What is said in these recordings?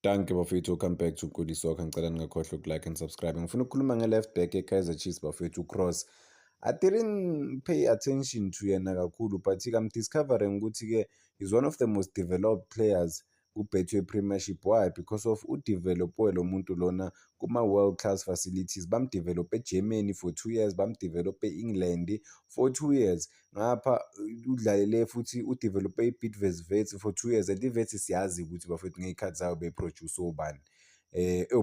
Dankie bafethu, welcome back to Nkuli Soccer. Ngicela ningakhohlwa uku-like and subscribe. Ngifuna ukukhuluma nge-left back ye-Kaizer Chiefs bafethu, uCross. I didn't pay attention to yena kakhulu, but I'm discovering ukuthi-ke he's one of the most developed players ku-Betway Premiership. Why? Because of u-develop-we lo muntu lona kuma-world class facilities. Bam-develop e-Germany for 2 years, bam-develop e-England for 2 years. Ngapha udlalele futhi u-develop-e i-Bidvest Wits for 2 years, and i-Wits siyazi ukuthi bafethu ngey'khathi zayo beyi-produce obani.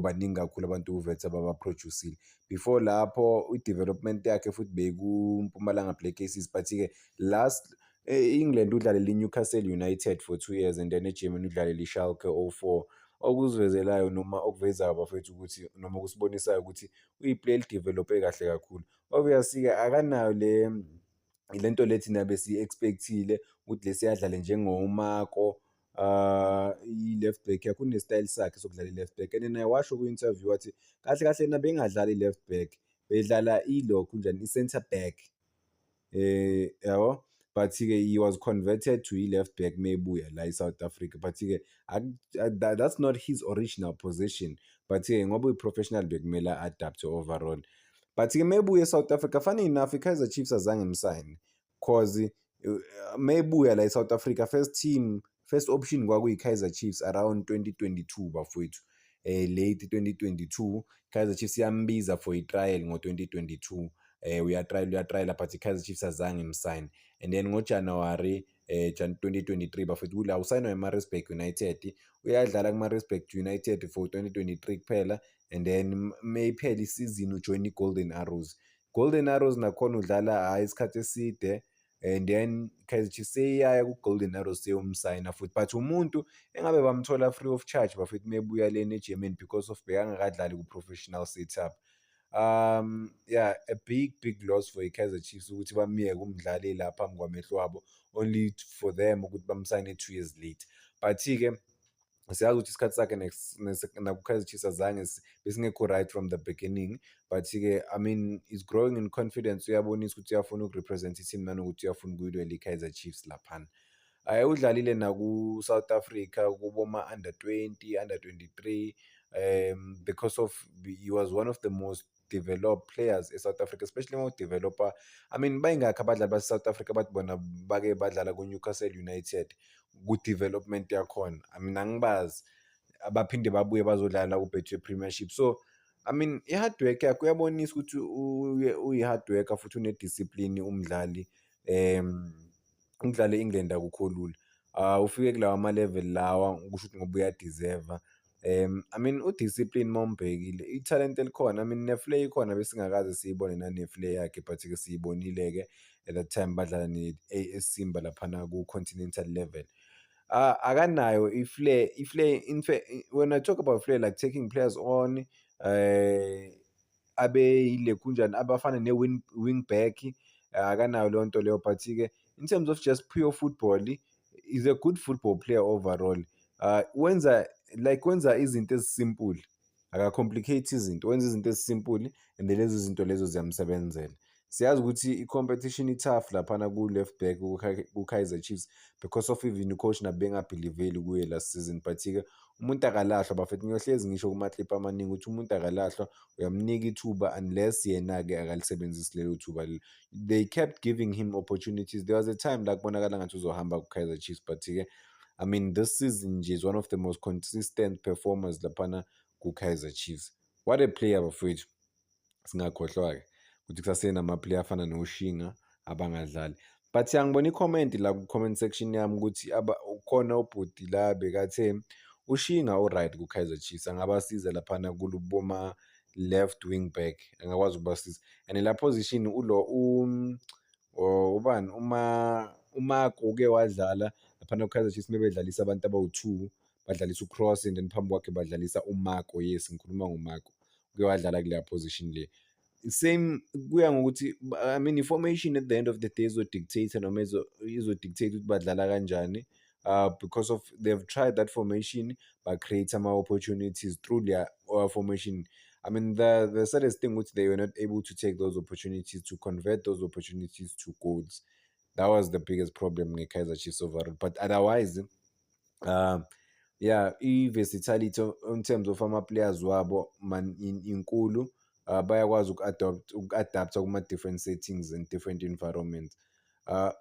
Baningi kakhulu abantu u-Wits ababa-produce-ile. Before lapho i-development yakhe futhi beyiku-Mpumalanga Black Aces, but-ke last e-England udlalele i-Newcastle United for 2 years and then e-Germany udlalele i-Schalke 04. Okusivezelayo noma okuvezayo bafethu ukuthi noma okusibonisayo ukuthi uyi-player eli-develop-e kahle kakhulu. Obviously-ke akanayo le nto le thina besiyi-expect-ile ukuthi lesi adlale njengoMako, i-left back yakhe une-style sakhe sokudlala i-left back, and naye washo kwi-interview wathi kahle kahle yena bengadlali i-left back, bedlala ilokhu njani, i-centre back, yabo, but-ke he was converted to i-left back mebuya la e-South Africa, but-ke that's not his original position, but-ke ngoba uyi-professional bekumele a-adapt-e overall. But-ke mebuya e-South Africa, funny enough, i-Kaizer Chiefs azange imsayine 'cause mebuya la e-South Africa, first team, first option kwakuyi-Kaizer Chiefs around 2022 bafowethu, late 2022. Kaizer Chiefs iyambiza for i-trial ngo-2022, uya-trial, uya-trial, but i-Kaizer Chiefs azange imsayine. And then ngoJanuwari 2023 bafethu, kula usayinwa i-Maritzburg United, uyadlala ku-Maritzburg United for 2023 kuphela, and then mayiphela isizini ujoyina i-Golden Arrows. Golden Arrows nakhona udlala hhayi isikhathi eside, and then Kaizer Chiefs seyiyaya ku-Golden Arrows seyomsayina futhi, but umuntu engabe bamthola free of charge bafethu mebuya lena e-Germany because of bekangakadlali ku-professional setup. Yeah, a big big loss for i-Kaizer Chiefs ukuthi bamyeke umdlali la phambi kwamehlo wabo, only for them ukuthi bamsayine 2 years late. But-ke siyazi ukuthi isikhathi sakhe naku-Kaizer Chiefs azange besingekho right from the beginning, but-ke I mean, is growing in confidence, uyabonisa ukuthi uyafuna uku-represent i-team nanokuthi uyafuna ukuyilwela i-Kaizer Chiefs laphana. Udlalile naku-South Africa kuboma-under 20, under 23, because of he was one of the most developed players e-South Africa, especially uma u-developer. I mean, bayingakhi abadlali base-South Africa bathi bona bake badlala ku-Newcastle United ku-development yakhona? I mean, angibazi abaphinde babuye bazodlala ku-Betway Premiership. So I mean, i-hard work yakhe uyabonisa ukuthi uyi-hard worker futhi une-discipline umdlali. Ukudlala e-England akukho lula, ufike kulawa ama-level lawa kusho ukuthi ngoba uya-deserve-a. I mean, u-discipline uma umbhekile, ithalente elikhona, I mean, ne-flair ikhona, besingakaze siyibone nane-flair yakhe, but-ke siyibonile-ke at that time badlala ne-A_S Simba laphana ku-continental level. Akanayo i-flair, i-flair in fact, when I talk about flair, like taking players on, abe yilekhunjani abafana ne-wing wing back, akanayo leyo nto leyo, but-ke in terms of just pure football, is a good football player overall. Wenza like wenza izinto ezi-simple, aka-complicate izinto, wenza izinto ezi-simple and lezo zinto lezo ziyamsebenzela. Siyazi ukuthi i-competition i-tough laphana ku-left back ku-Kaizer Chiefs because of even u-coach nabo benga-believe-li kuye last season, but-ke umuntu akalahlwa bafethu. Ngiyohlezi ngisho kuma-clip amaningi ukuthi umuntu akalahlwa, uyamnika ithuba unless yena-ke akalisebenzisi lelo thuba lelo. They kept giving him opportunities. There was a time la kubonakala ngathi uzohamba ku-Kaizer Chiefs, but-ke I mean, this season nje is one of the most consistent performers laphana ku-Kaizer Chiefs. What a player bafowethu. Singakhohlwa-ke ukuthi kusasenama-player afana noShinga abangadlali, but angibona i-comment la ku-comment section yami ukuthi khona ubhuti la bekathe uShinga u-right ku-Kaizer Chiefs, angabasiza laphana kuluboma left wing back, angakwazi ukubasiza, and la position ulo ubani, uma uMako uke wadlala laphana ku-Kaizer Chiefs, mebedlalisa abantu abawu-two, badlalisa uCross and then phambi kwakhe badlalisa uMako. Yes, ngikhuluma ngoMako, uke wadlala kuleya position le same. Kuya ngokuthi, I mean, i-formation at the end of the day izo-dictate noma izo-dictate ukuthi badlala kanjani, because of they've tried that formation, ba-create ama-opportunities through their formation. I mean, the saddest thing ukuthi they were not able to take those opportunities, to convert those opportunities to goals. That was the biggest problem nge-Kaizer Chiefs overall, but otherwise Yeah, i-versatility in terms of ama-players wabo man inkulu. Bayakwazi uku-adapt-a kuma-different settings and different environments.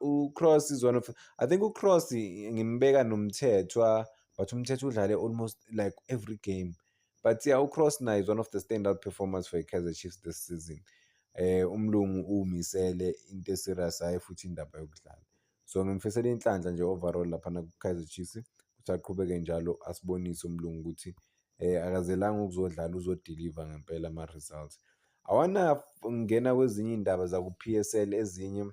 U-Cross is one of, I think u-Cross ngimbeka noMthethwa, but uMthethwa udlale almost like every game. But yeah, u-Cross naye is one of the standout performers for i-Kaizer Chiefs this season. Umlungu umisele into e-serious, hhayi futhi indaba yokudlala. So ngimfisela inhlanhla nje overall laphana ku-Kaizer Chiefs ukuthi aqhubeke njalo, asibonise umlungu ukuthi akazelanga ukuzodlala, uzo-deliver ngempela ama-results. I wanna ngena kwezinye iy'ndaba zaku-PSL ezinye.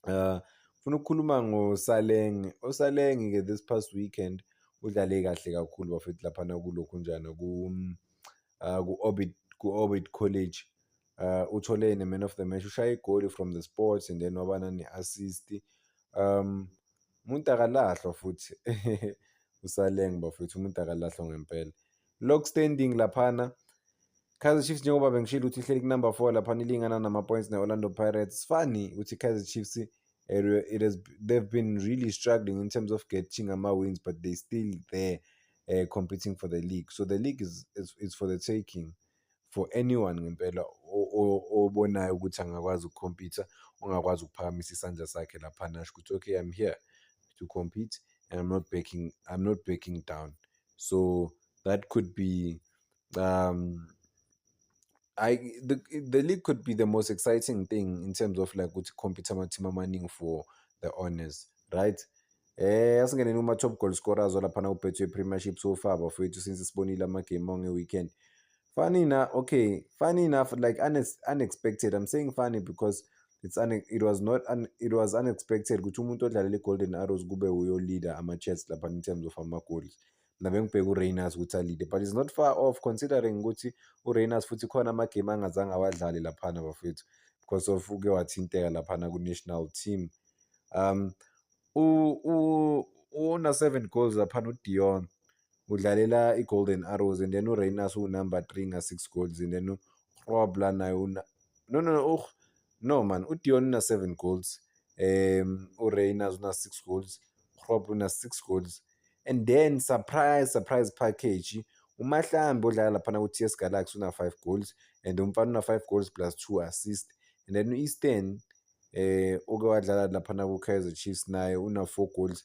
Ngifuna ukukhuluma ngoSaleng. USaleng-ke this past weekend udlale kahle kakhulu, bafethu, laphana kulokhunjana ku-Orbit College. Uthole ne-man of the match, ushaye igoli from the spot and then waba nane-assist. Umuntu akalahlwa futhi uSaleng, bafethu, umuntu akalahlwa ngempela. Log standing laphana, Kaizer Chiefs, njengoba bengishilo ukuthi ihleli ku-number 4 laphana, ilingana nama-points ne-Orlando Pirates. It's funny ukuthi Kaizer Chiefs, it has they've been really struggling in terms of getting ama-wins, but they still there competing for the league. So the league is for the taking for anyone ngempela obonayo ukuthi angakwazi uku-compete, ongakwazi ukuphakamisa isandla sakhe laphana asho ukuthi, "Okay, I'm here to compete and I'm not backing down." So that could be I the league could be the most exciting thing in terms of like ukuthi compete ama-team amaningi for the honors, right? Asingeneni kuma-top goal scorers laphana ku-Betway Premiership so far, bafowethu, since sibonile ama-game ange-weekend. Funny enough, okay, funny enough, like unexpected. I'm saying funny because it was not un, it was unexpected ukuthi umuntu odlalela i-Golden Arrows kube uyo-leader ama-chats lapha in terms of ama-goals. Mina bengibheka uRayners ukuthi a-lead-e, but it's not far off considering ukuthi uRayners futhi khona ama-game angazange awadlale laphana, bafethu, because of uke wathinteka laphana ku-national team. Una 7 goals laphana uDion, udlalela i-Golden Arrows, and then uRayners uwu-number 3 nga-6 goals, and then uGrobler naye una, no, no man, uDion una 7 goals, uRayners una 6 goals, uGrobler una 6 goals, and then surprise, surprise package, uMahlambi odlala laphana ku-TS Galaxy una 5 goals, and umfana una 5 goals plus 2 assist, and then u-Eastern uke wadlala laphana ku-Kaizer Chiefs naye una 4 goals,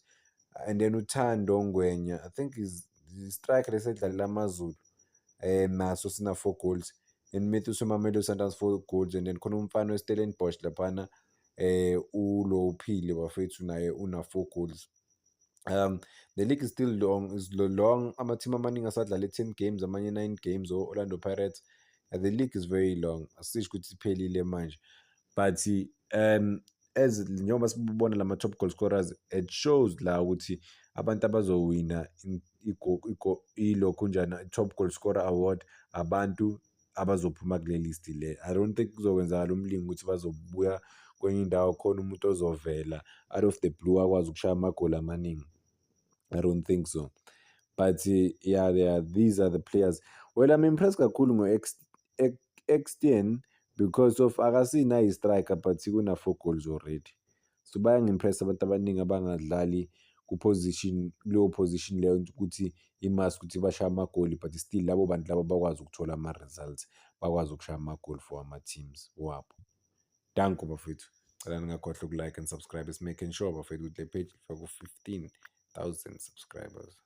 and then uThando Ngwenya, I think is striker lesedlalela AmaZulu, naso sina 4 goals, and Matthews Mamelodi Sundowns 4 goals, and then khona umfana we-Stellenbosch laphana, ulo uphile, bafethu, naye una 4 goals. The league is still long, is long. Ama-team amaningi asadlala 10 games, amanye 9 games, o-Orlando Pirates. The league is very long, asisho ukuthi iphelile manje, but as njengoba sibona lama top goal scorers, it shows la ukuthi abantu abazowina ilokhunjana top goal scorer award, abantu abazophuma kule list le. I don't think kuzokwenzakala umlingo ukuthi bazobuya kwenye indawo, khona umuntu ozovela out of the blue akwazi ukushaya amagoli amaningi. I don't think so, but yeah, these are the players. Well, I'm impressed kakhulu ngo-Extien because of akasinayo i-striker, but kuna 4 goals already, so bayangi-impress abantu abaningi abangadlali ku-position, kuleyo position leyo ukuthi i-must ukuthi bashaye amagoli, but still labo bantu labo bakwazi ukuthola ama-results, bakwazi ukushaya amagoli for ama-teams wabo. Danko, bafethu, cela ningakhohlwa uku-like and subscribe. Is making sure, bafethu, ukuthi le page ifika ku-15,000 subscribers.